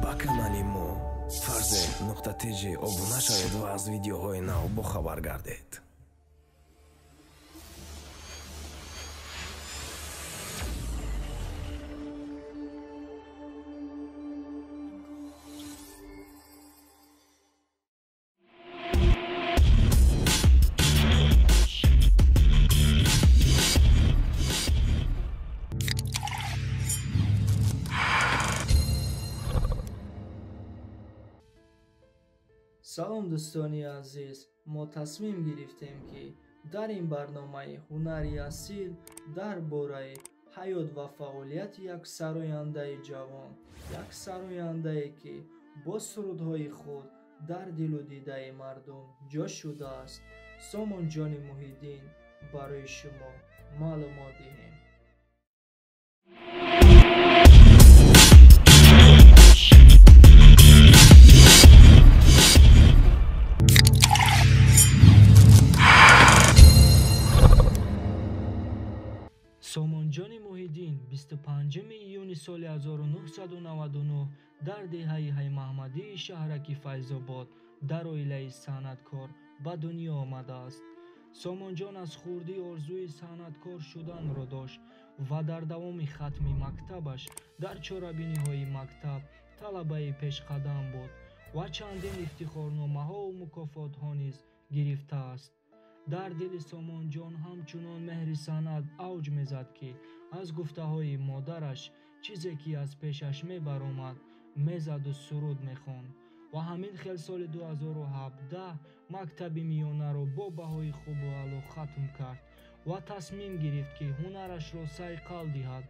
Ба канали мо Farze.tj обуна шавед ва аз видеоҳои нав бохабар гардед. Салом дӯстони азиз, мо тасмим гирифтем, ки дар ин барномаи ҳунари асил дар бораи ҳаёт ва фаъолияти як сарояндаи ҷавон, як сарояндае, ки бо сурудҳои худ дар дилу дидаи мардум ҷо шудааст, Сомонҷони Муҳиддин барои шумо маълумот диҳем. Сомонҷони Муҳиддин 25 июни соли 1999 дар деҳаи Ҳаймаҳмадии шаҳраки Файзобод дар оилаи санъаткор ба дунё омадааст. Сомонҷон аз хурдӣ орзуи санъаткор шуданро дошт ва дар давоми хатми мактабаш дар чорабиниҳои мактаб талабаи пешқадам буд ва чандин ифтихорномаҳову мукофотҳо низ гирифтааст. Дар дили Сомонҷон ҳамчунон меҳри санъат авҷ мезад, ки аз гуфтаҳои модараш чизе ки аз пешаш мебаромад, мезаду суруд мехонд. Ва ҳамин хел соли 2017 мактаби миёнаро бо баҳои хубу аъло хатм кард ва тасмим гирифт, ки ҳунарашро сайқал диҳад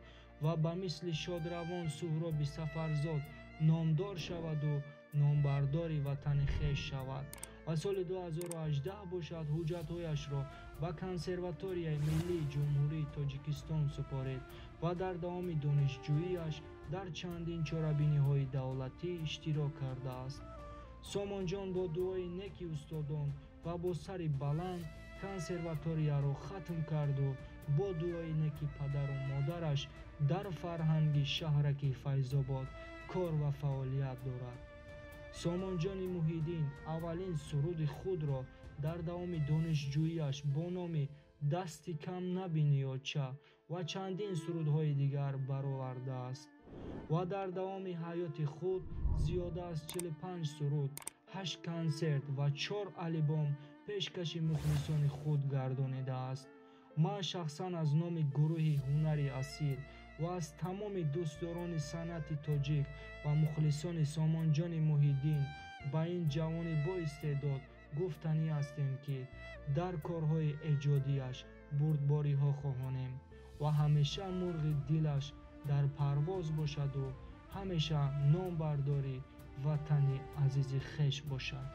ва ба мисли шодравон Суҳроби Сафарзод номдор шаваду номбардори ватани хеш шавад. Ва соли 2018 бошад ҳуҷҷатҳояшро ба Консерваторияи миллии Ҷумҳурии Тоҷикистон супорид ва дар давоми донишҷӯиаш дар чандин чорабиниҳои давлатӣ иштирок кардааст. Сомонҷон бо дуои неки устодон ва бо сари баланд консерваторияро хатм карду бо дуои неки падару модараш дар фарҳанги шаҳраки Файзобод кор ва фаъолият дорад. Сомонҷони Муҳиддин аввалин суруди худро дар давоми донишҷӯиаш бо номи «Дасти кам набини оча» ва чандин сурудҳои дигар баровардааст ва дар давоми ҳаёти худ зиёда аз 45 суруд, 8 консерт ва 4 албом пешкаши мухлисони худ гардонидааст. Ман шахсан аз номи гурӯҳи ҳунари асил ва аз тамоми дӯстдорони санъати тоҷик ва мухлисони Сомонҷони Муҳиддин ба ин ҷавони боистеъдод гуфтанӣ ҳастем, ки дар корҳои эҷодиаш бурдбориҳо хоҳонем ва ҳамеша мурғи дилаш дар парвоз бошаду ҳамеша номбардори ватани азизи хеш бошад.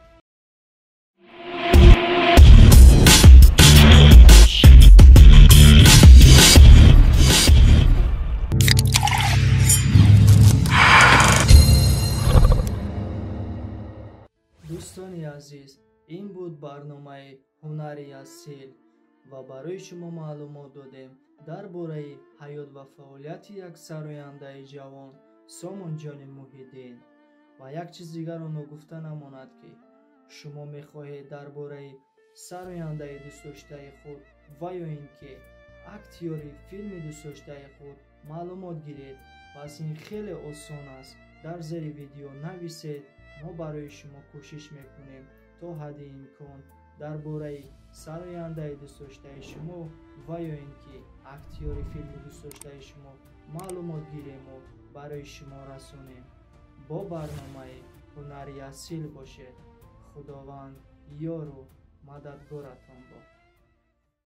Дӯстони азиз, ин буд барномаи ҳунари асил ва барои шумо маълумот додем дар бораи ҳаёт ва фаъолияти як сарояндаи ҷавон Сомонҷони Муҳиддин. Ва як чиз дигарро ногуфта намонад, ки шумо мехоҳед дар бораи сарояндаи дӯстдоштаи худ ва ё ин ки актёри филми дӯстдоштаи худ маълумот гиред, пас ин хеле осон аст. Дар зери видео нависед, мо барои шумо кӯшиш мекунем то ҳадди имкон дар бораи сарояндаи дӯстдоштаи шумо ва ё ин ки актёри филми дӯстдоштаи шумо маълумот гирему барои шумо расонем. Бо барномаи ҳунари асил бошед. Худованд ёру мададгоратон бод.